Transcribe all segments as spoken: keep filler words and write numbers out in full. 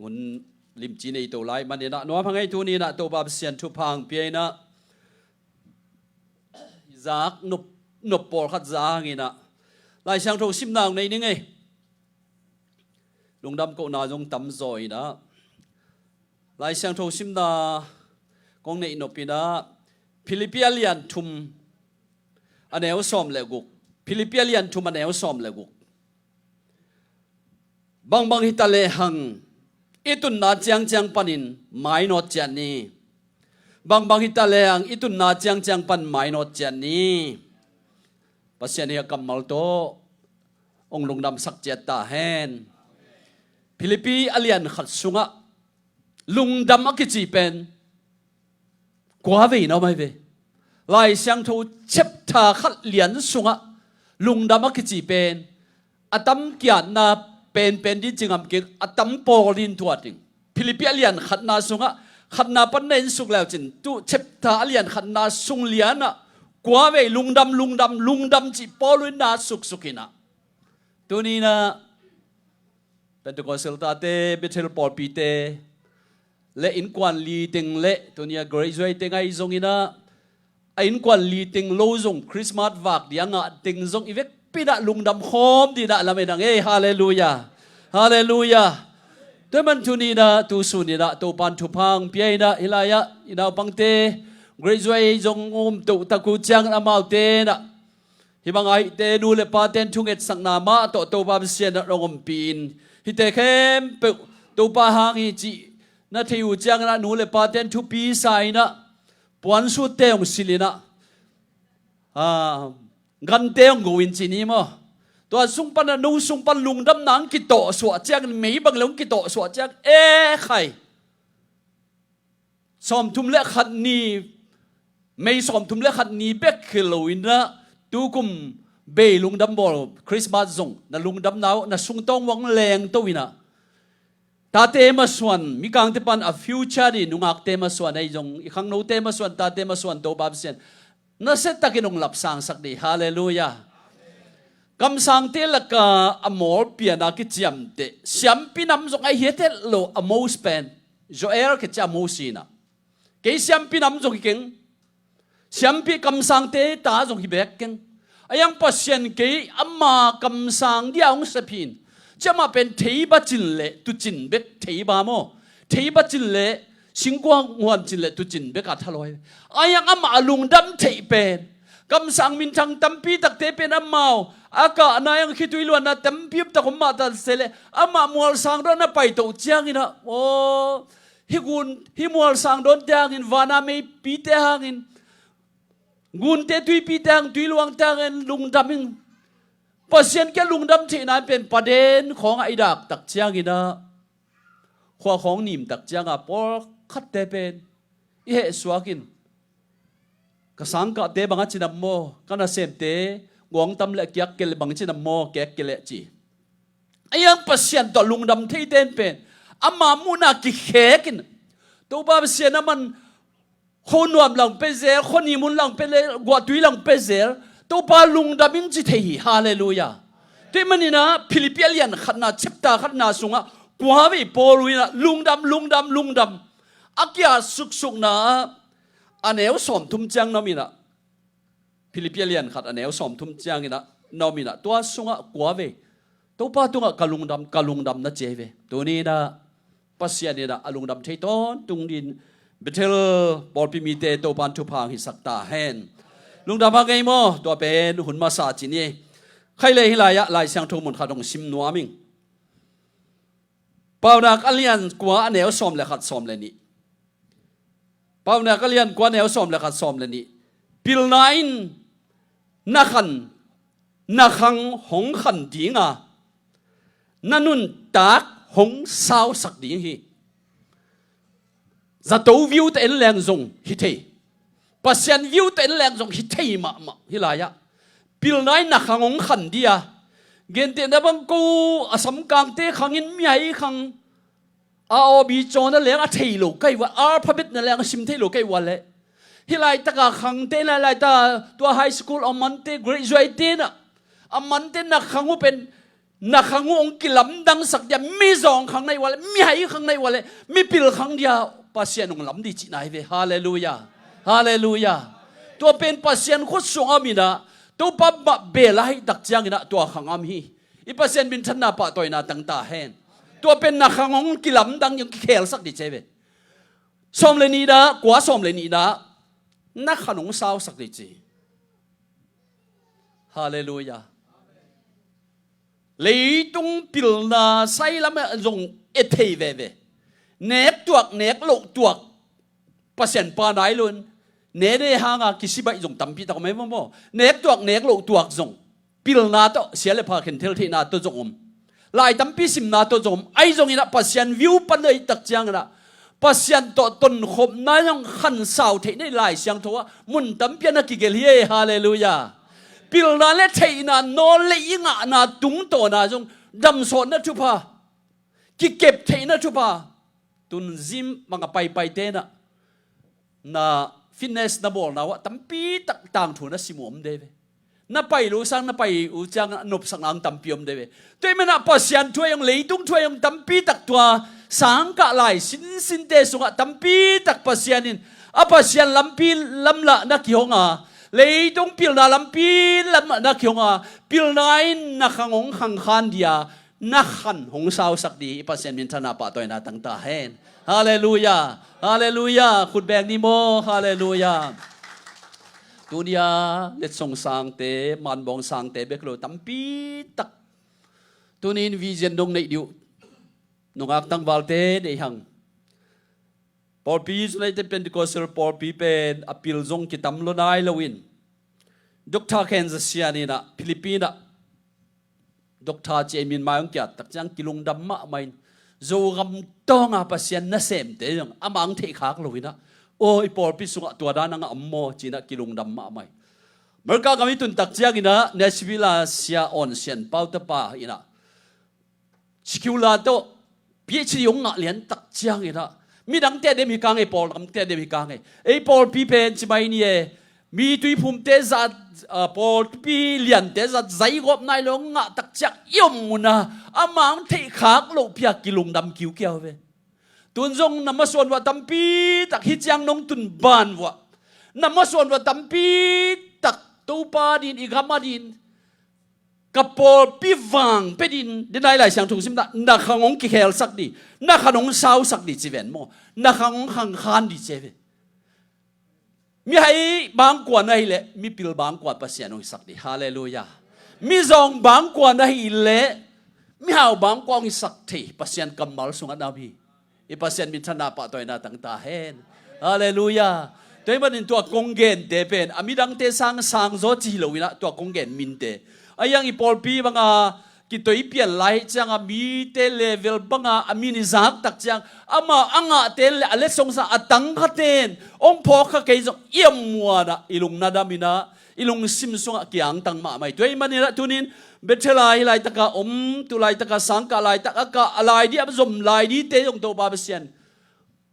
hun limci nei to lai maninah nuam hang ei. Tuninah Topa Pasian thupha hong pia inah zak nop, nop pawlkhat za hanginah Lai Siangtho simna hong nei ning ei. Lungdam kohna zong tamzaw inah Lai Siangtho simna kong neih nop inah Philippi a lian thum a neu sawm le guk. Philippi a lian thum a neu sawm le guk. Bangbang hita lehang i tunna ciangciang panin mainawt ciat ni. Bangbang hita lehang i tunna ciangciang pan mainawt ciat ni. Pasian hi a kammal tawh hong lungdamsak ciat ta hen. Philippi a lian khat sungah lungdam a kici pen kua vei na om ai ve. Lai Siangtho chapter khat lian sungah lungdam a kici pen a tam kiatna penpen din ci ngam kik, a tam pawl din tuat ding. Philippi a lian khatna sungah khatna pan na en suk leu cin tu chapter a lian khatna sung lianah kua vei lungdam, lungdam, lungdam cih pawl uh in na suksuk inah tuninah Pentecostal tate, Bethel pawlpite le innkuan li teng le tunia graduate teng ahi zonginah a innkuan li teng lo zong Christmas vak dia ngah teng zong i vekpinah lungdam khawm dinah lamen ang ei. Halleluia. Halleluia. Tua man tuninah tusuninah Topan thupha hong pia inah hih lai-ah i naupangte graduate zong um tohtak uh ciangin amaute inah hih bang ahihte nu le paten thungetsakna mah tawh Topa Pasian ah hong ompih in hihte khempeuh Topa hang hi cih na thei uh ciangin ah nu le paten thupi sa inah puansutte hong silh inah gante hong go in ci ni maw? Tua sung panah no sung pan lungdamna hong kitawhsuah ciangin mei bang le hong kitawhsuah ciang e khai sawmthum le khat ni, mei sawmthum le khat ni bek hi lo inah tukum bei lungdam bawl Christmas zong na lungdamna uh na sungtawng uang lengto inah tate masuan, mikangte pan a future dih nungakte masuan ahi zong i khangnote masuan, tate masuan Topa Pasian nasiatakin hong lapsangsak dih. Halleluia. Kamsangte laka a mawlpiana kiciamteh siampi nam zong a hiatet lo a mos pen Joel kici a mos inah kei siampi nam zong hi keng. Siampi kamsangte ta zong hi bek keng. A yang Pasian kei ama kamsang dia hong sephin ciamah pen theiba cin le tucin bek theiba maw? Theiba cin le singkuang huan cin le tucin bek a thaloi. A yang amah a lungdam theih pen kamsang minthang tampi takte pen amau a kahna yang khitui luanna tampi uptak om mah ta se le amah mualsang dawn a paitoh cianginah aw hih gun hih mualsang dawnte hangin vana meipite hangin gunte tuipite hang tuiluangte hangin lungdam in Pasian kia lungdam theihna in pen paden khawngah i daktak cianginah khua khawng nimtak cianga pawlkhatte pen i hehsuak in ka sangkahte bang a cinam maw, ka nasemte guangtam le kiak kele bang cinam maw, kek kele ci. A yang Pasian tawh lungdam theite in pen ama muhna kikhek in Topa Pasian a man kho nuam lang pe zel, kho nimun lang pe le guahtui lang pe zel Topa lungdam in ci thei hi. Halleluia. Tua maninah Philippi a lian khatna chapter khatna sungah kua vei pawl uh inah lungdam, lungdam, lungdam a kia suksukna a neu sawmthum ciang na om inah Philippi a lian khat a neu sawmthum cianginah na om inah tua sungah kua vei Topa tungah ka lungdam, ka lungdam na ci ai ve. Tuninah Pasian inah a lungdam thei tawntung din Bethel pawlpi mite Topan thupha hong hisak ta hen. Lungdam hang ei maw? Tua pen hun masa ci ni. Khaile hih lai-ah Lai Siangtho mun khat hong sim nuam ing. Paunak a lian kua a neu sawm le khat sawm le nih. Paunak a lian kua a neu sawm le khat sawm le nih. Pilna in na khan na khang hong khan dinga na nuntak hong sausak ding hi. Zato viute en leng zong hi thei. Pasian viute en leng zong hi thei mahmah hih lai-ah. Pilna in na khang hong khan dia. Gentehna bang ko a samkangte khangin mihai khang a awbi cawna leng a thei lo kai ua, alphabet na leng a sim thei lo kai ua le. Hih laitaka khangte hih laitaka tua high school a mante graduate tenah a mante na khang uh pen na khang uh hong kilamdangsak dia, mizawng khang na hih uh a leh, mihai khang na hih uh a leh, mipil khang dia Pasian hong lam ding cihna hi ve. Halleluiah. Halleluiah. Tua pen Pasian khut sungah om in ah, Topa mah bel ahih tak ciangin ah tua khang a om hi. I Pasian minthanna pahtawina tang ta hen. Tua pen na khang hong kilamdang ding, hong kikhelsak ding ci hi ve. Sawm le nihna, kua sawm le nihna, na khan hong sausak ding ci. Halleluiah. Leitung pilna sailam ah zong e thei veve. Nek tuak, nek loh tuak, Pasian pa nai lo in, nene hanga kisibaih zong tampi tak om e maw maw. Nek tuak, nek loh tuak zong, pilna tawh, sia le pha khentel theihna tawh zong om. Lai tampi simna tawh zong om. Ahi zongin ah Pasian view pan ahih tak ciangin ah, Pasian tawh tonkhopna zong khansau theih na hi. Lai Siangtho ah mun tampi ah na kigelh hi e. Halleluiah. Pilna le theihna nawl le i ngahna tungtawna zong damsawtna thupha, kikep theihna thupha. Tun gym bang a paipaite in ah, na fitness na bawlna uh ah tampi tak tangthu na sim uh om de ve. Na pai lo sang, na pai uh ciang a nopsakna hong tampi om de ve. Tua ahih manin ah Pasian thu ah zong, leitung thu ah zong tampi tak tua sangkah lai sinsinte sungah tampi tak Pasian in a Pasian lampi lamlah na kihong a, leitung pilna lampi lamlah na kihong a, pilna in na khang hong khangkhan dia, na khan hong sausak ding i Pasian minthanna pahtawina tang ta hen. Halleluiah. Halleluiah. Khut beng ni maw. Halleluiah. Tuni a letsong sangte, manbawng sangte bek lo, tampi tak tuni in vision dong neih ding uh, nungak tangvalte nei hang. Pawlpi, United Pentecostal pawlpi pen a pil zong kitam lua nai lo in, Doctor Ken Za Sian in ah, Philippines ah doctor ci-in min mai hong kiat tak ciang kilungdam mahmah in, Zogam tawnga Pasian nasemte zong amah hong theihkhak lo in ah, aw, i pawlpi sungah tua dan a ngah om maw ci-in ah kilungdam mahmah in. America gam i tun tak ciangin ah, Nashville a Sia Awn Sian Pau tapa in ah, secular tawh PhD hong ngah lian tak ciangin ah, midangte a dem hi kang e, pawl damte a dem hi kang e. Ei pawlpi pen ci mai ni e, mi tuiphumte zat, ah, pawlpi liante zat zaigawp nai lo hong ngah tak ciang i om mun ah amah hong theihkhak loh pi a kilungdam kiukiau ve. Tun zong na masuan uah tampi tak hih ciang nong tun ban uah, na masuan uah tampi tak Topa adin, i gam adin, ka pawlpi vang pia ding, den a i Lai Siangtho sim na, na khang hong kikhelsak ding, na khan hong sausak ding ci ven maw. Na khang hong khangkhan ding ci ve. Mihai bangkua na hih leh mipil bangkua Pasian hong hisak ding. Halleluiah. Mizawng bangkua na hih leh mihau bangkua hong hisak thei Pasian kammal sungah na om hi. I Pasian minthanna pahtawina tang ta hen. Halleluiah. Tua ahih manin tua kong gente pen a midangte sang sang zaw ci hi lo in ah, tua kong gen minte, a hiang i pawlpi banga kitoi pian lai cianga mite level banga a min i zak tak ciang, amau a ngahte le a letsong sang a tangkhaten hong phawkkha kei zong i om muanah i lung na dam in ah, i lungsim sungah kiangtang mahmah hi. Tua ahih manin ah tunin Bethel a hih laitaka om, tu laitaka sangkah laitak a kah a lai ding, a zom lai dingte zong Topa Pasian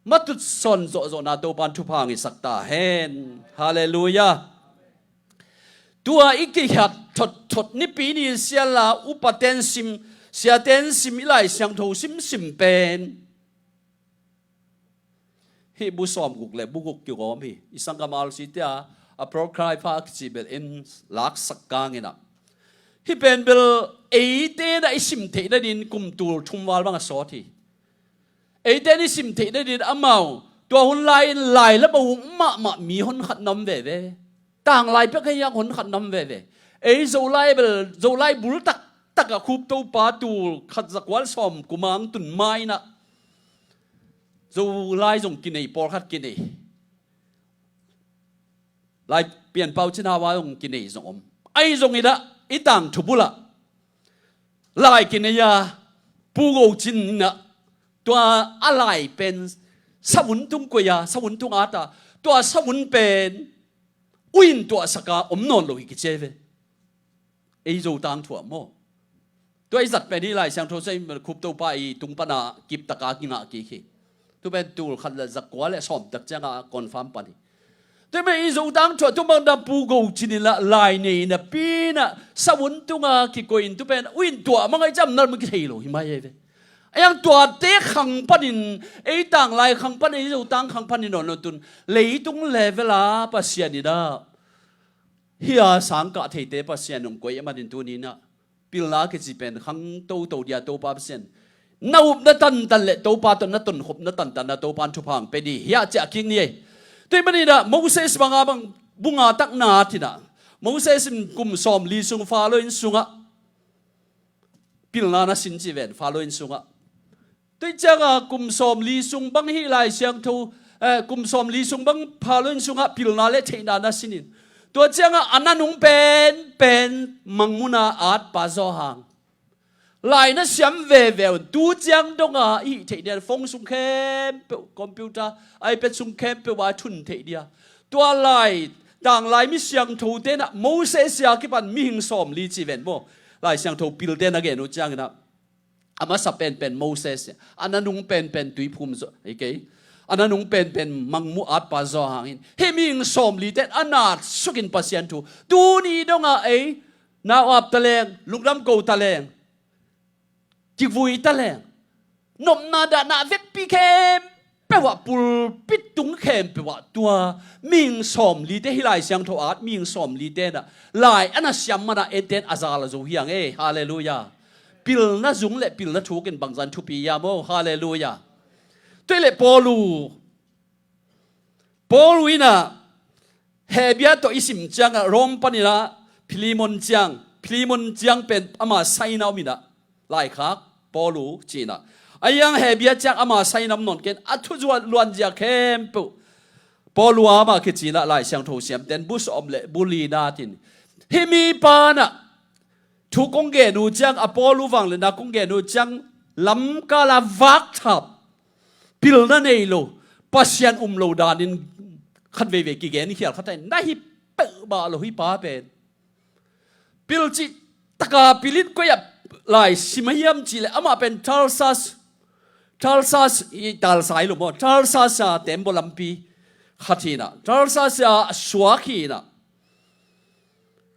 matut sawn zawhzawhna Topa in thupha hong hisak ta hen. Halleluiah. Tua i kikhiat thotthot, Nipi ni siala upaten sim, siaten sim, i Lai Siangtho simsim pen hih bu sawmguk le bu guk kigawm hi. I sanggam R C te a, a Apocrypha a kici bel in laksak kang in ah, hih pen bel eite in ah i sim theih nadin kum tul thum val bang a sawt hi. Eite in i sim theih nadin amau tua hun lai-in lai lam a hong mahmah mi honkhat na om veve. Tanglai pek hei hiang honkhat na om veve. Ei Zolai bel, Zolai bul taktak a Khup Topa tul khat za kua le sawm kum a hong tun ma in ah, Zolai zong kinei, pawlkhat kinei. Lai Pianpau Cin Hau a zong kinei zong om. Ahi zongin ah i tangthu bul ah lai kinei a, Pu Go Cin in ah tua a lai pen savun tung koih a, savun tung at a, tua savun pen uhin tuahsak a om nawn lo hi kici hi ve. Ei Zo tangthu ah maw. Tua i zat pen hih Lai Siangtho sim, Khup Topa i tung pana kip taka kingah kik hi. Tu pen tul khat le za kua le sawm tak cianga confirm pan hi. Tua mah i Zotang thu ah tua bang dan Pu Go Cin in lah lai nei napi in ah savun tung a kikoih in tu pen uh in tuah mang a i cih nam kithei lo hi mai ei ve. A yang tuate khang panin, ei tanglai khang panin, ei Zotang khang panin nawn lo tun leitung level a Pasian in ah hih a sang kah theite Pasian hong koih a manin tuni in ah pilna kici pen khang toto dia Topa Pasian. Na upna tantan le Topa tawh na tonkhopna tantan a Topa in thupha hong pia ding hi a ciah kik ni ei. Tua ahih manin ah Moses bang a bang bung a takna ah Moses in kum sawmli sung Faro inn sungah pilna na sin ci ven, Faro inn sungah. Tua ciangin kum sawmli sung bang hih Lai Siangtho, eh, kum sawmli sung bang Faro inn sungah pilna le theihna na sin in. Tua ciangin a na nung penpen Mangmuhna atpa Johan. Lai na siam veve un, tu ciang dong a i hih theih dia, phone sung khempeuh, computer, iPad sung khempeuh a thun theih dia. Tua lai, tanglai mi siangthote in ah Moses a kipan mihing sawmli ci ven maw. Lai Siangtho pilte na gen uh ciangin ah a masa penpen Moses, a na nung penpen tuiphum Zo-, ei kei, a na nung penpen Mangmuh atpa Johan in, hih mihing sawmlite in a nat sukin Pasian thu, tuni dong a ei, nau ap ta leng, lungdam ko ta leng, kivui ta leng, nopna dahna vekpi khempeuh ah, pulpit tung khempeuh ah tua mihing sawmlite, hih Lai Siangtho at mihing sawmlite in ah lai a na siam man ah enten a zal a zo hi hang ei. Halleluiah. Pilna zung le pilna thuk in bangzah in thupi hiam maw? Halleluiah. Tua ahih leh Paulu, Paulu in ah Hebru tawh i sim ciangin ah Rom panin ah Filemon ciang, Filemon ciang pen ama saina om in ah, laikhak Paulu ci in ah, a yang Hebru ciang ama saina om nawn kei in, a thu zuat luanzia khempeuh Paulu a ama kici in ah Lai Siangtho siamten bu sawm le bu li na tin, hih mipa in ah thu kong gen uh ciang, a Paulu vangliatna kong gen uh ciang, lamkal a vakthap, pilna nei lo, Pasian um lo danin khat veivei kigen khial khat in, na hi peuhmah lo hih pa pen. Pil cih tak a pil in koi ah lai sim a hiam cih leh amah pen Tarsus, Tarsus i Tarsa hi lo maw, Tarsus a tembaw lampi khat hi in ah, Tarsus a suak hi in ah.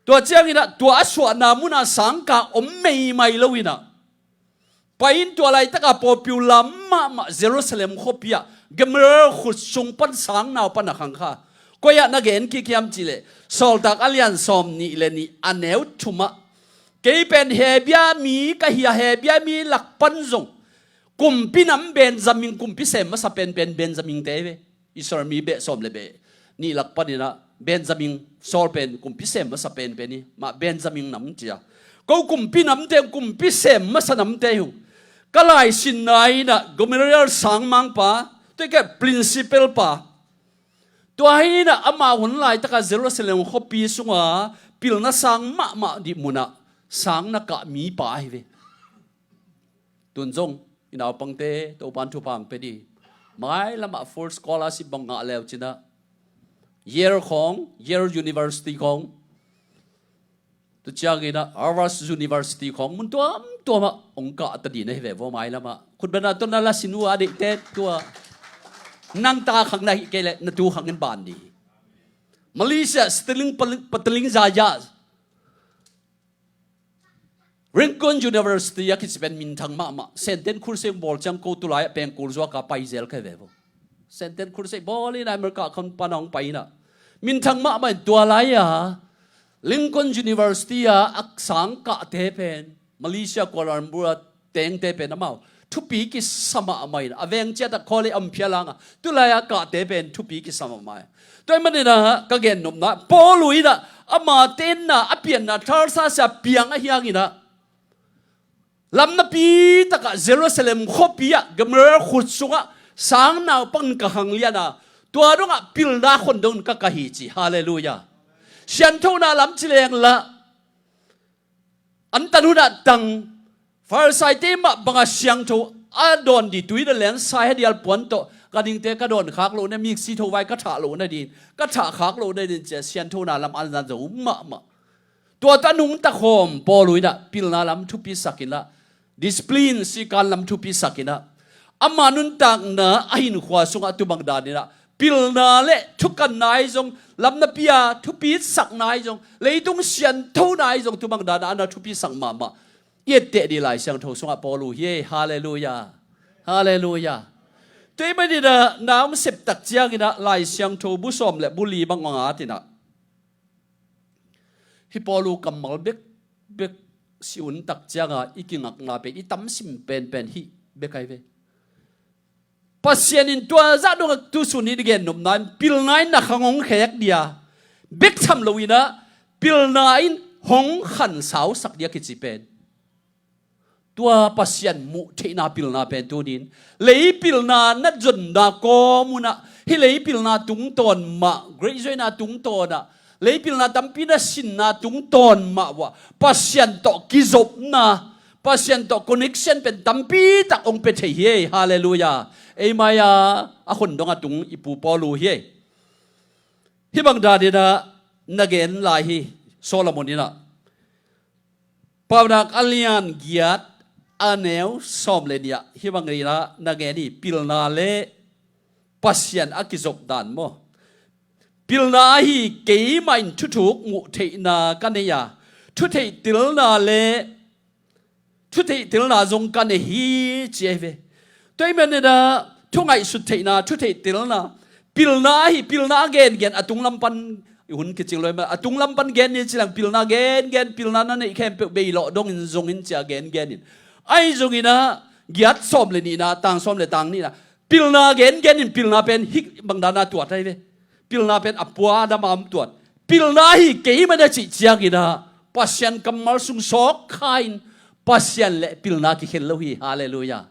Tua ciangin ah tua a suahna mun ah sangkah om meimai lo in ah, pai in tua laitak a pawlpi uh lam mahmah Jerusalem khuapi ah Gamaliel khut sung pan sang nau pan a khang kha. Koi ah na gen kik hiam cih leh Sawltak a lian sawmnih le nih a neu thum ah, kei pen Hebru mi ka hi a, Hebru mi lak pan zong kumpi nam Benjamin kumpi sem masa penpen Benjamin te ve. Israel mi beh sawm le beh nih lak panin ah Benjamin sawl pen kumpi sem masa penpen hi, mah Benjamin nam ci a. Ko kumpi namte, kumpi sem masa namte hi ung. Ka laisinna in ah Gamaliel sangmangpa, tua ka principal pa, tua hi in ah ama hun laitak a Jerusalem khuapi sung a pilna sang mahmah ding mun ah sang na kah mipa ahi ve. Tun zong i naupangte Topa'n thupha hong pia ding. Mailam ah full scholarship bang ngah le uh cin ah, Yale khawng, Yale University khawng, tua ciangin ah Harvard University khawng, mun tuamtuam ah hong kah ta ding na hi ve vaw mailam ah. Khut beng a tawh na la sin uh a deihte tua, nang ta khang na hih kei leh na tu khang in ban ding. Malaysia, Stirling, Petaling, Jaya, Lincoln University a kici pen minthang mahmah. Senten Crusade bawl ciang ko tu lai ah pengkul zuak a pai zel ka hi ve vaw. Senten Crusade bawl in ah America khawng pan a hong pai in ah, minthang mahmah in, tua lai a Lincoln University a a sang kahte pen, Malaysia, Kuala Lumpur a tengte pen amau thupi kisa mahmah in, a veng ciat ah college a om phial hang a, tu lai a kahte pen thupi kisa mahmah in. Tua ahih manin ah ka gen nopna, Paulu in ah ama tenna, a pianna Tarsus a piang ahih hangin ah, lam napi tak ah Jerusalem khuapi ah Gamaliel khut sung ah sang nau pan ka khang lian a, tua dong ah pilna khon dong in ka kah hi ci. Halleluiah. Sianthona lam ci leng lah, an tan hun ah tang, Farisaite mah bang a siangtho, a dawn ding tui dawn leng sai hadial puan tawh ka dingte ka dawn khak loh nading, miksi thovai ka thah loh nading, ka thah khak loh nading ci a, sianthona lam an zan zo mahmah. Tua tawh a nungta khawm Paulu in ah pilna lam thupisak in ah, discipline, sikan lam thupisak in ah, ama nuntakna a hinkhua sungah tu bang dan in ah pilna le thukanna ahi zong, lamnapi-a thupitsakna ahi zong, leitung sianthona ahi zong, tua bang dana a na thupisak mahmah i etteh dih Lai Siangtho sungah Paul uh hi ei. Halleluiah. Halleluiah. Tua ahih manin ah na hong sep tak ciangin ah Lai Siangtho bu sawm le bu li bang hong at in ah, hih Paul uh kammal bekbek si un tak cianga i kingakna pen, i tamsim penpen hih bek ahi ve. Pasian in tua zah dongah tusun in i gennopna in pilna in na khang hong khek dih a, bek tham loin ah pilna in hong khansausak dih a kici pen, tua Pasian muh theihna pilna pen tunin lei pilna na zonna kawm un ah, hih lei pilna tungtawn mah, graduate na tungtawn ah, lei pilna tampi na sinna tungtawn mah uh ah Pasian tawh kizopna, Pasian tawh connection pen tampi tak hong pia thei hi ei. Halleluiah. Ei mai-a a khondong a tung i pu Paul uh hi ei. Hih bang danin ah na gen lai hi. Solomon in ah Paunak a lian giat a neu sawm le nih ah hih bangin ah na gen hi. Pilna le Pasian a kizop dan maw? Pilna ahi keimah in thuthuk muh theihna ka nei a, thutheihtelna le thutheihtelna zong ka nei hi, ci ahi ve. Tua ahih manin ah thu ngaihsut theihna, thutheihtelna, pilna ahi, pilna a gengen a tunglam pan, hun kicing lo ahih manin a tunglam pan gen ni ci leng, pilna gengen, pilna na neih khempeuh beilawh dongin zongin ci a gengen in. Ahi zongin ah giat sawm le nihna, tang sawm le tang nihna, pilna gengen in, pilna pen hih bang dana tuat ahi ve. Pilna pen a pua a dam a om tuat. Pilna ahi keimah in a cih ciangin ah Pasian kammal sung sawk kha in Pasian le pilna kikhel lo hi. Halleluiah.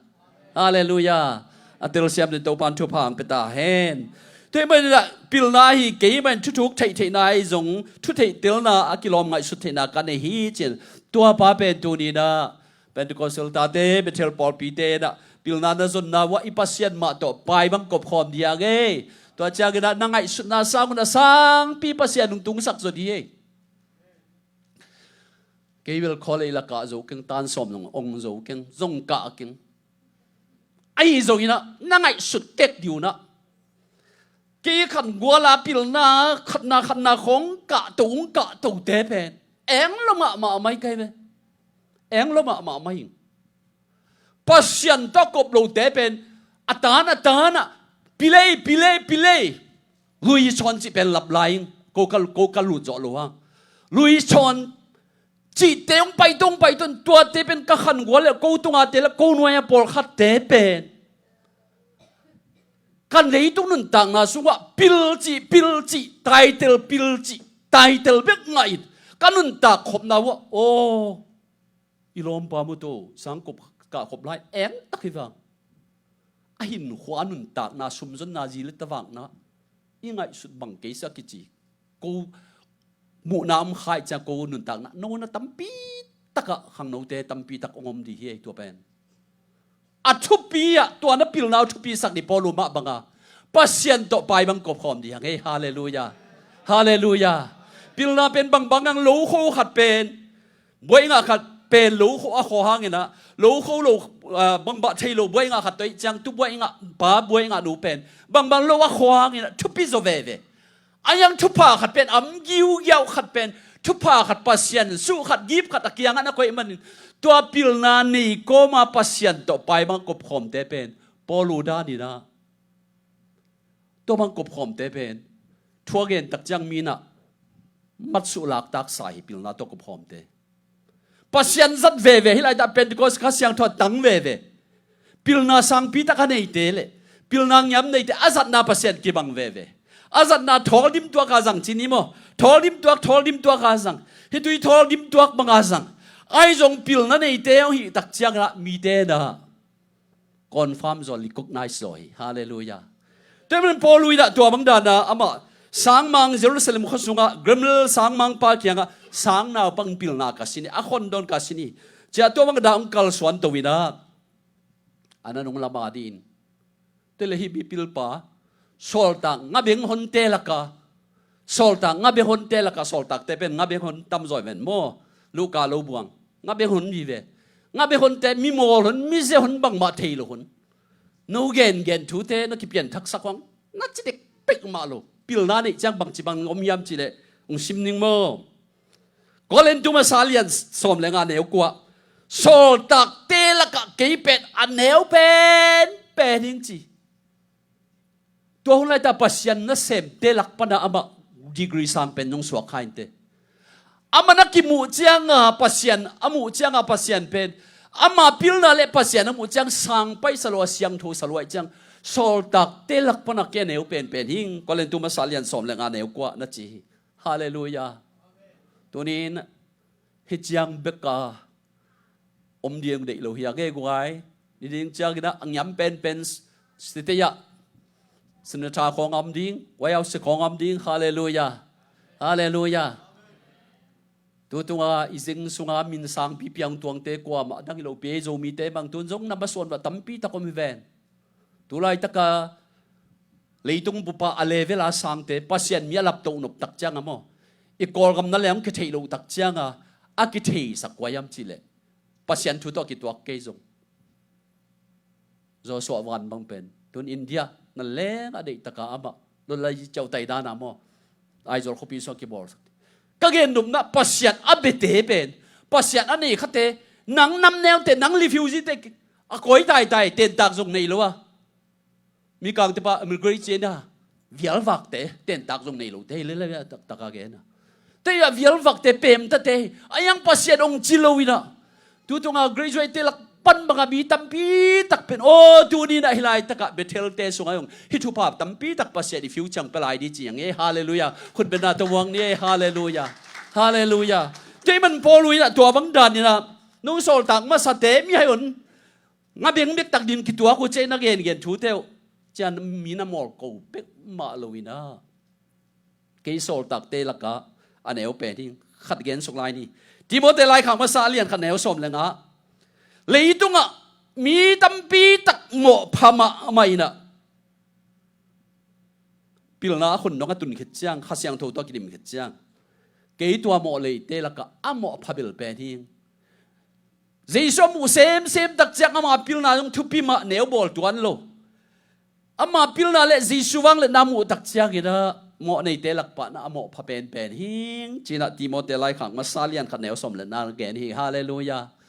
Halleluiah. A telsiam den Topan thupha hong pia ta hen. Tua ahih manin ah pilna ahi keimah in thuthuk theihtheihna ahi zong, thutheihtelna a kilawm ngaihsut theihna ka nei hi, ci-in tua pa pen tunin ah Pentecostal tate, Bethel pawlpite in ah pilna na zonna uh ah i Pasian mah tawh pai bang kopkhawm dih hang ei. Tua ciangin ah na ngaihsutna sangun a sangpi Pasian hong tungsak zaw dih ei. Kei bel college la kah zo keng, tan sawm zong ong zo keng, zong kah keng. Ahi zongin ah na ngaihsut tek dih un ah, kei khan guala pilna khatna khatna khong kahto, hong kahtote pen eng lo mahmah mai kai ve. Eng lo mahmah mai ing. Pasian tawh kop lote pen a tan a tan ah pilei, pilei, pilei. Lui chawn cih pen lap lai ing. Ko ka, ko ka lut zawh lo hang. Lui chawn cihte hong paito, hong paito in, tuate pen ka khan gual le ko tungate le ko nuai-a pawlkhatte pen kan leitung nuntakna sungah pil cih, pil cih, title pil cih, title bek ngah in ka nuntak khopna uh ah, aw, i lawmpa mu to, sang kop, kah khop lai eng tak hi vang. A hinkhua a nuntakna, sumzonna, zi le ta vakna i ngaihsut bang kei sia kici. Ko muhna om khai ciang ko nuntakna nona tampi takah khangnote tampi tak hong om dih hi ei tua pen. A thupi ah tua na pilna uh thupisak dih Paul uh mah banga Pasian tawh pai bang kopkhawm dih hang ei. Halleluiah. Halleluiah. Pilna pen bangbang hang, lo kho khat pen buai ngah khat pen lo kho a khaw hangin ah, lo kho lo, ah, bangbah thei lo buai ngah khat tawh ih ciang tu buai ngah pa buai ngah nu pen bangbang lo a khaw hangin ah thupi zaw veve. A yang thupha khat pen, am giugiau khat pen, thupha khat, Pasian suh khat, gift khat a kiangah na koih manin tua pilna nei kawma Pasian tawh pai bang kopkhawmte pen Paul uh danin ah tua bang kopkhawmte pen thu a gen tak ciang mi in ah matsuh laktaksa hi, pilna tawh kopkhawmte. Pasian zat veve, hih laitak Pentecost Kha Siangtho a tang veve. Pilna sangpi tak a neite le pilna ngiam neite a zatna Pasian kibang veve. A zatna thawldim tuak a zang ci ni maw? Thawldim tuak, thawldim tuak a zang. Hih tui thawldim tuak bang a zang. Ahi zong pilna neite hong hih tak ciangin ah mite in ah confirm zaw, recognize zaw hi. Halleluiah. Tua ahih manin Paul uh in ah tua bang dan ah amah sangmang Jerusalem khua sungah Gamaliel sangmangpa kiangah sangnaupang pilna ka sin hi, a khondawn ka sin hi, ci-a tua bang dan hong kalsuan to in ah a na nung lam a dih in. Tua leh hih mipilpa sawltak ngabeng honte lakah, sawltak ngabeng honte lakah, sawltakte pen ngabeng hon tam zaw hi ven maw? Luka lo buang ngabeng hon hi ve. Ngabeng honte mimawl hon, mize hon, bangmah thei lo hon. No gengen thute na kipianthaksak hong na ci dek pek mah lo. Pilna neih ciang bangci bang om hiam cih leh hong sim ning maw. Korin tu masa lian sawm le nga neu kua. Sawltakte lakah kei pen a neu pen pen hing ci. Tua hun laita Pasian nasemte lak pana amah degree sang pen nong suak kha inteh. Amah na kimuh cianga Pasian a muh cianga Pasian pen ama pilna le Pasian a muh ciang sang paisa lo a siangtho sa luai ciang sawltakte lak pana kei a neu pen pen hing. Korin tu masa lian sawm le nga neu kua na ci hi. Halleluiah. Tunin hih ciang beka om ding deih lo hi a ngei guai. Ni ding ciangin a ngiam penpen sitei ah sinatha khawng a om ding, waiau si khawng a om ding. Halleluiah. Halleluiah. Tutunga i zing sunga min sangpi piang tuangte kuamah dang hi lopi ei Zomite bang tun zong na masuan va tampi tak om hi ven. Tulaitaka leitung bupa a level a sangte Pasian mi a laptoh nop tak cianga maw, i Kawlgam na leng kitheih loh tak cianga a kitheisak kua hiam cih leh Pasian thu tawh a kituak kei zong Joshua van bang pen tun India na leng a deihtaka amah lolai ciautai dana maw Aizawl khuapi sung a kibawlsak. Ka gen nopna Pasian a biate pen Pasian a nei khate nang namneute nang refugee te a koi taitai tentak zong nei lo a. Mikangte pa emigrate cian a vialvakte tentak zong nei lote hi lele a taktaka gen a. Tei a vialvakte pemtate a iang Pasian ong ci lo ina. Tutunga graduate te lak pan banga mi tampi tak pen aw tuni na hi laitaka Bethel te sunga iong hi thupha tampi tak Pasian i future ang pelai di ci ang e. Halleluiah. Khut bena tawang ni e. Halleluiah. Halleluiah. Tei man Paul uina tua bang dan ina nung sawltak masate mi hai un nga beng bek tak din kituak uh ciah na gengen thute uh cian mi na mawl ko pek mah lo ina. Kei sawltakte lakah a neu pen hi. Khat gen suk lai ni. Timote laikhak masa a lian khat neu sawm le nga. Leitungah mi tampi tak mawhpha mahmah inah pilna a khun dong a tun khit ciang Kha Siangtho tawh a kidim khit ciang kei tua mawh leite lakah a mawhpha bel pen hi. Jesu a muh semsem tak ciang ama pilna zong thupi mah neu bawl tuan lo. Ama pilna le Jesu vangliatna muh tak ciangin a mawh neite lakpahna a mawhpha penpen hing cinah Timote laikhak masa lian khat neu sawm le nga gen hi. Halleluiah.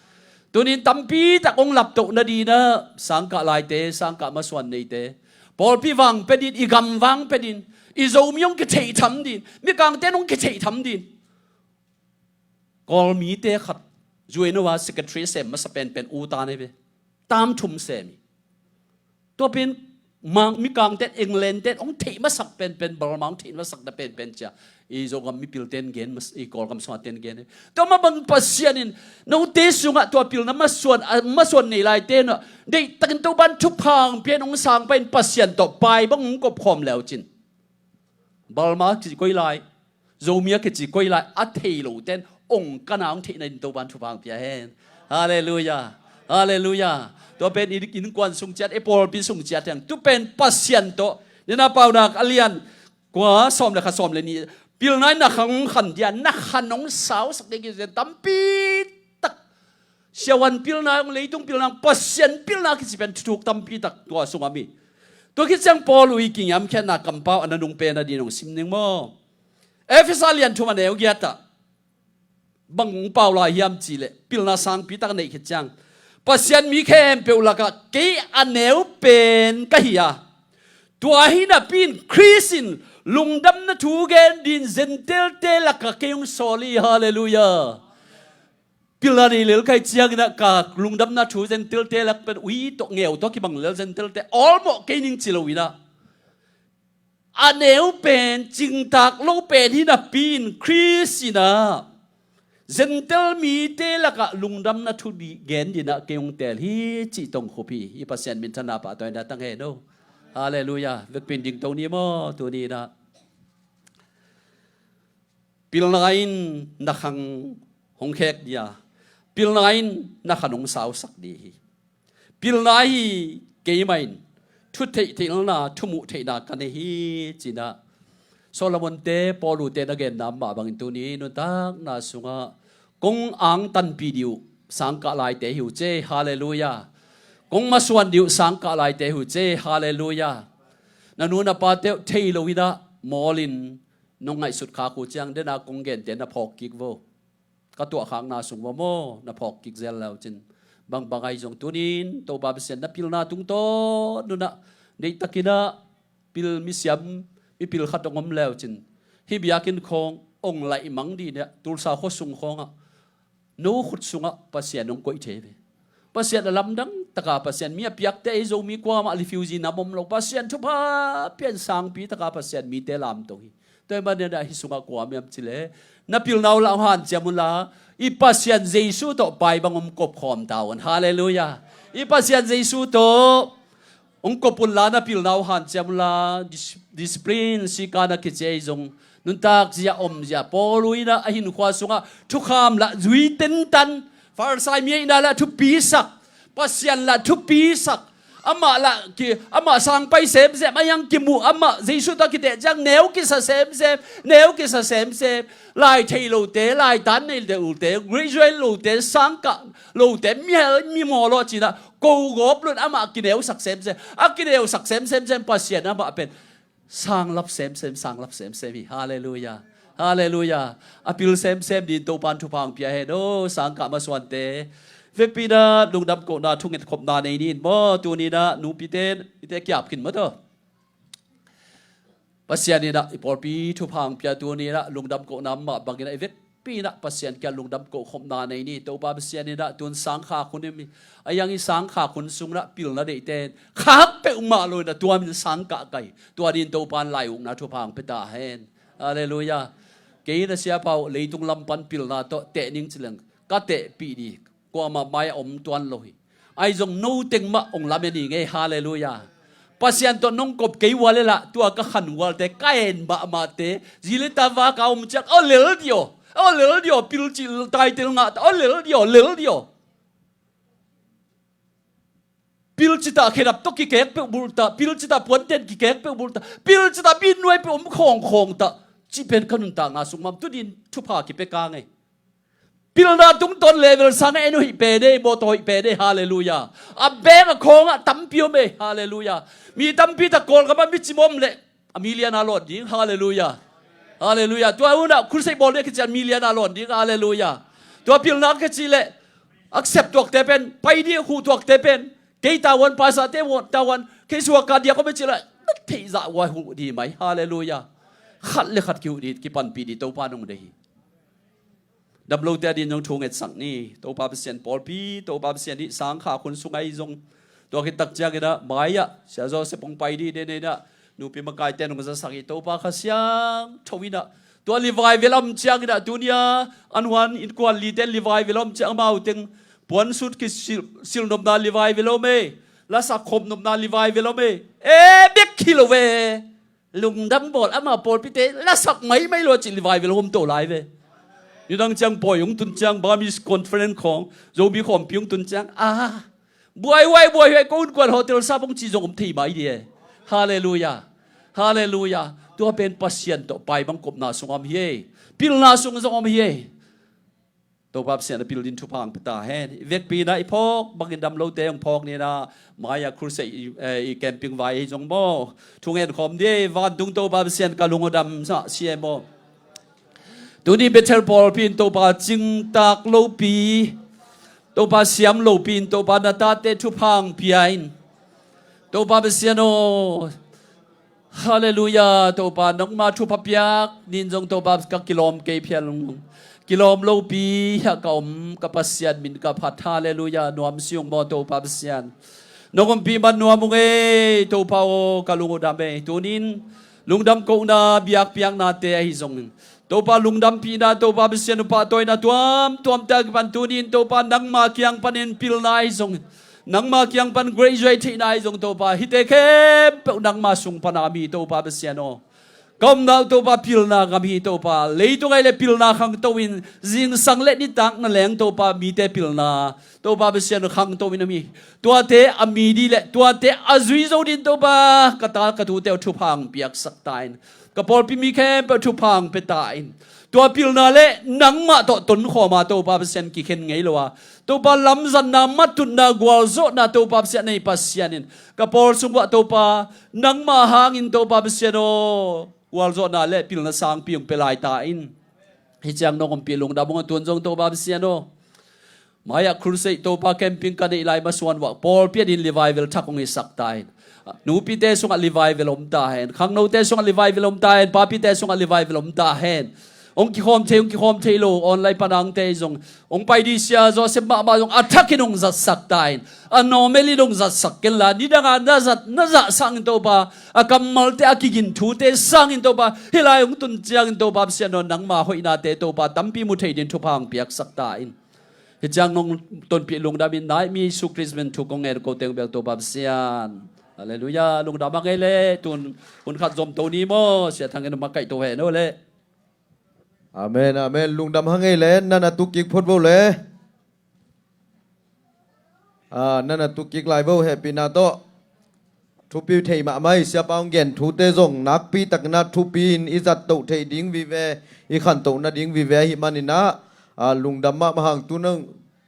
Tunin tampi tak hong laptoh nadinah sangkah laite, sangkah masuan neite, pawlpi vang penin, i gam vang penin, i Zomi hong kitheih tham din, mikangte hong kitheih tham din. Kawlmite khat U N O a secretary sem masa penpen u ta nei ve. Tam thum sem hi. Tua pen mang mikangte England te hong theih masak penpen Burma hong theih masak na penpen cia i Zogam mipil ten gen mas i Kawlgam sunga ten gen hi. Tua ma bang Pasian in note sungah tua pilna masuan a masuan nei lai tenah deihtakin Topan thuphang pian hong sang pain Pasian tawh pai bang hong kopkhawm leu cin Burma kici koi lai, Zomia kici koi lai a thei lo ten ong kana ong theihna in Topan thupha ong pia hen. Halleluiah. Halleluiah. Tua pen innkuan sung ciat, e pawlpi sung ciat hiang tu pen Pasian tawh nina paunak a lian kua sawm le khat sawm le nih pilna in na khang khan dia na khan ong sausak ding kizia tampi tak siavuan pilna ong leitung pilna ong Pasian pilna kici pen thuthuk tampi tak tua sungah mi. Tua khit ciang Paul ui kingiamkhiatna kampau a na nung pen a din ong sim ning maw? Efesa lian thum a neu giatah bang pau lai hiam cih leh pilna sangpi tak a neih khit ciang Pasian mi khempeuh lakah kei a neu pen ka hi a, tua hi napi in Khrist in lungdamna thu gen din Gentile te lakah kei hong sawl hi. Halleluiah. Pilna nei lel kai cianginah ka lungdamna thu Gentile te lak pen ui tawh ngeu tawh kibang lel Gentile te awlmawh kei ning ci lo inah a neu pen cingtak lo pen hi napi in Khrist inah Gentile mite lakah lungdamna thu gen dinah kei hong tel hi cih tong khup hi. I Pasian minthanna pah tawh inah tang hen o. Halleluiah. Vekpin dingto ni maw tuni inah. Pilna in na khang hong khek dia, pilna in na khan hong sausak di hi. Pilna hi keimah in thu theihtheihna thumuh theihna ka nei hi cinah Solomon te Paul ute na genna mah bangin tuni nuntakna sungah kong ang tanpih dih uh sangkah laite hi uh ce. Halleluiah. Kong masuan dih uh sangkah laite hi uh ce. Halleluiah. Na nu na pate uh thei lo in ah mawl in nong ngaihsut khak uh ciang, dena kong gente na phawk kik vo. Ka tuahkhakna sung va maw, na phawk kik zel le uh cin. Bangbang ahi zong tunin Topa Pasian na pilna tungtawn un ah, deihtakin ah pil misiam, mipil khat hong om le uh cin, hih biakinn khawng hong laih mang dih in ah, Tulsa khua sung khawngah no khut sungah Pasian hong koih thei ve. Pasian a lamdang taka Pasian mi a piakte, ei Zomi kuamah refugee nam om lo, Pasian thupha pian sangpi taka Pasian mite lamto hi. Tua ahih manin ah hih sungah kua om hiam cih leh, na pilna uh lah hong hanciam unla, i Pasian Jesu tawh pai bang hong kopkhawm ta un. Halleluiah. I Pasian Jesu tawh hong kop unla, na pilna uh hanciam unla, dis-, discipline, sika na kici ahi zong, nuntak zia om zia Paul uh in ah a hinkhua sungah thukham lah zui tentan, Farisai mi ahihna lah thupisak, Pasian lah thupisak, amah lah ki, amah sang pai semsem, a hiang kimuh, amah Jesu tawh kiteh ciang neu kisa semsem, neu kisa semsem, lai thei lote, lai tan nei lote, graduate lote, sangkah lote, mihel, mimawh lawh cin ah ko gawp lo in amah kineusak semsem, a kineusak semsem ciang Pasian amah pen sanglap semsem, sanglap semsem hi. Halleluiah. Halleluiah. A pil semsem dingin Topan thupha hong pia hen aw, sangkah masuante. Vekpi in ah lungdam kohna thunget khopna nei ni in maw, tuni in ah nupite, ite kiap khin maw taw. Pasian in ah i pawlpi thupha hong pia, tuni in ah lungdam kohna mah bangin ah i vekpi in ah Pasian kiang lungdam koh khopna nei ni. Topa Pasian in ah tun sangkhak hun hi mi, a hiang i sangkhak hun sung in ah pilna deihte in khak peuhmah lo in ah tua min sangkah kai. Tua dingin Topan lai ukna thupha hong pia ta hen. Halleluiah. Kei in ah Sia Pau leitung lam pan pilna tawh teh ning ci leng ka tehpih ding, kuamah mai-ah om tuan lo hi. Ahi zong no teng mah hong lamen ing ei. Halleluiah. Pasian tawh nong kop kei ua leh lah tua ka khan ualte, ka en mahmahte, zi le ta vak a om ciang, aw lel dih aw, aw lel dih aw, pil cih title ngah ta, aw lel dih aw, lel dih aw. Pil citah khedap tawh kikek peuh bulh ta, pil citah puanten kikek peuh bulh ta, pil citah binuai peuh om khawngkhawng ta, cih pen ka nuntakna sung mam, tu dingin thupha kipia kang ei. Pilna tungtawn level sangah en uh hih pen ei, mawtaw hih pen ei. Halleluiah. A beng a khawngah tampi om ei. Halleluiah. Mi tampi tak Kawlgam ah mi cimawh om leh a million a lawn ding. Halleluiah. Halleluiah. Tua hun ah crusade bawl ding a kici a million a lawn ding. Halleluiah. Tua pilna a kici leh accept tuakte pen, pai ding huh tuakte pen, kei tavuan, pastorte tavuan, kei suak ka diak om ei ci leh na theih zah uh a huh ding mai. Halleluiah. Khat le khat kihuh ding, kipanpih ding Topa nong deih hi. Damlote adingin zong thu ngetsak ni. Topa Pasian pawlpi, Topa Pasian hih sangkhak hun sung ahi zong, tua khit tak ciangin ah mai-ah Sia Joseph hong pai ding den in ah, nupi makaite nong zasak hi. Topa Kha Siangtho in ah tua revival a om ciangin ah, tuni a an huan innkuan lite revival a om ciang amau teng puan sut kisil, silnopna revival a om ei. Lasak khopnopna revival a om ei. E bek hi lo ve. Lungdam bawl, ama pawlpite lasak maimai lo a cih revival hong om to lai ve. Nidang ciang pawi hong tun ciang, Burmese conference khawng, Zomi khawmpi hong tun ciang, a, buaihuai, buaihuai, ko innkuan hotel sap hong cih zong om thei mai ding e. Halleluiah. Halleluiah. Tua pen Pasian tawh pai bang kopna sung om hi e. Pilna sung zong om hi e. Topa Pasian a pil dingin thupha hong pia ta hen. I vekpi in ah i phawk bangin damlote hong phawk ni in ah, mai-ah crusade i, eh, i camping vai ahi zong maw, thungen khawm ni ei. Vantung Topa Pasian, ka lung uh damsak, C M aw. Tuni Bethel pawlpi in Topa cingtak lopi, Topa siam lopi in Topa na tate thupha hong pia in. Topa Pasian aw, Halleluiah. Topa, nangma thupha piak ni in zong Topa ka kilawm kei phial ung. Kilawm lopi hiah ka om, ka Pasian min ka phat. Halleluiah. Nuam si ung maw Topa Pasian. Nong ompih man nuam ung ei. Topa aw, ka lung uh dam ei. Tuni in lungdam kohna biakpiaknate ahi zongin, Topa, lungdampihna, Topa Pasian, uh pahtawina tuamtuamte a kipan tuni in Topa nangma kiang panin pilna ahi zongin, nangma kiang pan grace zuai theihna ahi zong Topa, hihte khempeuh nangma sung pana om hi Topa Pasian aw. Ka omna uh Topa pilna gam hi Topa, leitung ah i leh pilna khangto in, zingsang le nitak na leng Topa mite pilna Topa Pasian aw khangto in om hi. Tuate a mi ding le tuate a zui zo dingin Topa ka ta ka tute uh thupha hong piaksak ta in. Ka pawlpi mi khempeuh thupha hong pia ta in. Tua pilna le nangmah tawh tonkhawm a Topa Pasian kikhen ngei lo a, Topa lamzanna, matutna, gualzawhna Topa Pasian nei Pasian in ka pawl sung uah Topa nangmah hangin Topa Pasian aw, gualzawhna le pilna sangpi hong pia lai ta in. Hih ciang nong ompih lungdam hong a tun zong Topa Pasian aw. Mai-ah crusade Topa camping ka neih lai masuan uah pawlpi adin revival thak hong hisak ta hen. Nupite sungah revival om ta hen. Khangnote sungah revival om ta hen. Papite sungah revival om ta hen. Hong kikhawm thei, hong kikhawm thei lo online panangte zong hong pai dih sia Joseph mahmah zong a thakin hong zatsak ta hen. A normal in hong zatsak kenla, nidangah na zat, na zah sangin Topa, a kammalte a kigin thute sangin Topa, hih lai hong tun ciangin Topa Pasian aw, nangma hoihnate Topa tampi mu thei din thupha hong piaksak ta in. Hih ciang nong tonpih lungdam in nai mi Jesu Khrist min thu kong ngen ko teng bel Topa Pasian. Halleluiah. Lungdam a ngei le tun hun khat zom to ni maw, Sia Thang in makaih to hen aw le. Amen, amen. Lungdam a ngei le, nan a tuk kik phot vo le. Ah, nan a tuk kik lai vo, hehpihna tawh. Thupi thei mahmah hi, Siapa hong gen thute zong nakpi takin ah thupi in i zat toh theih ding vive, i khantoh nading vive ahih manin ah, ah, lungdam mahmah hang. Tun zong,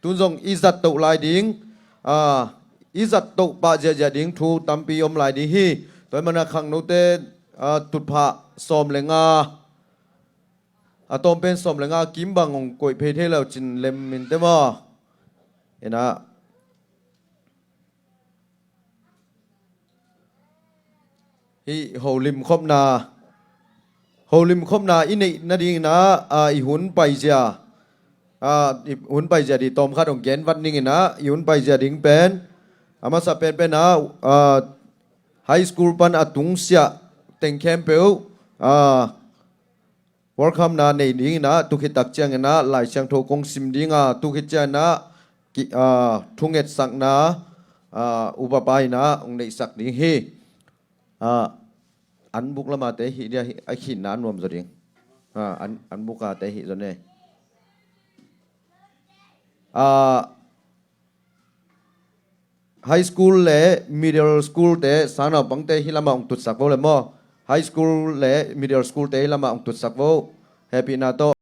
tun zong i zat toh lai ding, ah, i zat toh pah ziahziah ding thu tampi om lai ding hi. Tua ahih manin ah khangnote, ah, tutphah sawm le nga, a tawm pen sawm le nga kim bang hong koih phei thei lo cin lem in te maw. Ina. Hih holim khopna, holim khopna i neih nadingin ah, ah, i hun paizia, ah, i hun paizia dih tawm khat hong gen vat ning in ah, i hun paizia ding pen a masa penpen ah, ah, high school pan a tungsiah teng khempeuh, ah, welcome-na nei dingin ah, tu khit tak ciangin ah Lai Siangtho kong sim ding a, tu khit ciangin ah ki, ah, thungetsakna, ah, upapa in ah hong neihsak ding hi. Ah, an buk lamate hih dia hi, a khinna nuam zaw ding. Ah, an, an bukate hih zaw ne. Ah, high school le middle school te, sangnaupangte hih lamah hong tutsak vo le maw. High school le middle school te hih lamah hong tutsak vo. Hehpihna tawh.